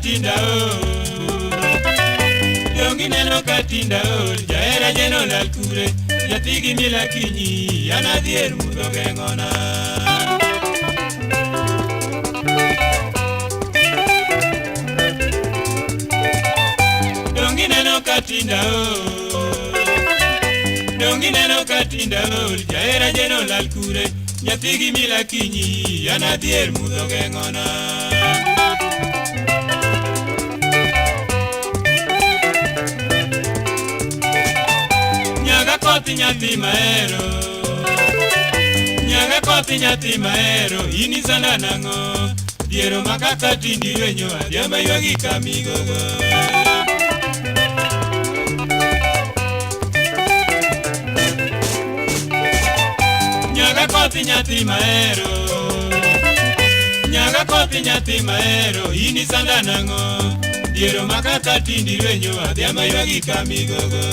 tinda ol, dongi neno ka tinda ol, jahera jeno lal kure, nyathi gi miel akinyi, an adhier mudho geng'ona. Dongi neno ka tinda ol, dongi neno ka tinda ol, jahera jeno lal kure, nyathi gi miel akinyi, an adhier mudho geng'ona. Nyaga koth nyathi mahero, nyaga koth nyathi mahero, in isanda nang'o? Dhiero ma kaka tindi rwenyo, adhiambo ywagi kamigogo. Nyaga koth nyathi mahero, nyaga koth nyathi mahero, in isanda nang'o? Dhiero ma kaka tindi rwenyo, adhiambo ywagi kamigogo.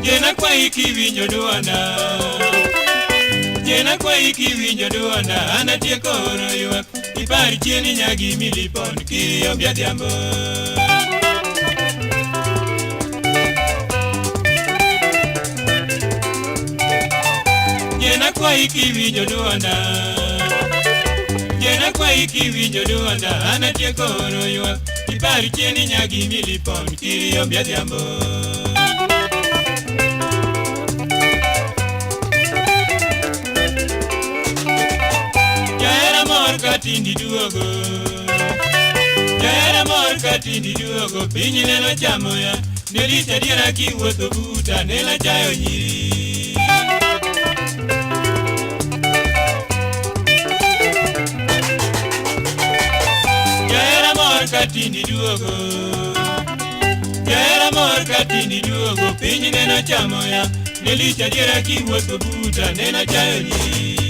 Jena kwayi kiwinjo duonda, jena kwayi kiwinjo duonda, an atieko oro ywak, ipar chien nyagi milipon kiyombi adhiambo. Jena kwayi kiwinjo duonda, jena kwayi kiwinjo duonda, an atieko oro ywak, ipar chien nyagi milipon kiyombi adhiambo. Jahera mor ka tindi duogo, jahera mor ka tindi duogo, piny neno chamo ya, ne lich adiera kiwuotho buta, neno chayo nyiri. Jahera mor ka tindi duogo, jahera mor ka tindi duogo, piny neno chamo ya, ne lich adiera kiwuotho buta, neno chayo nyiri.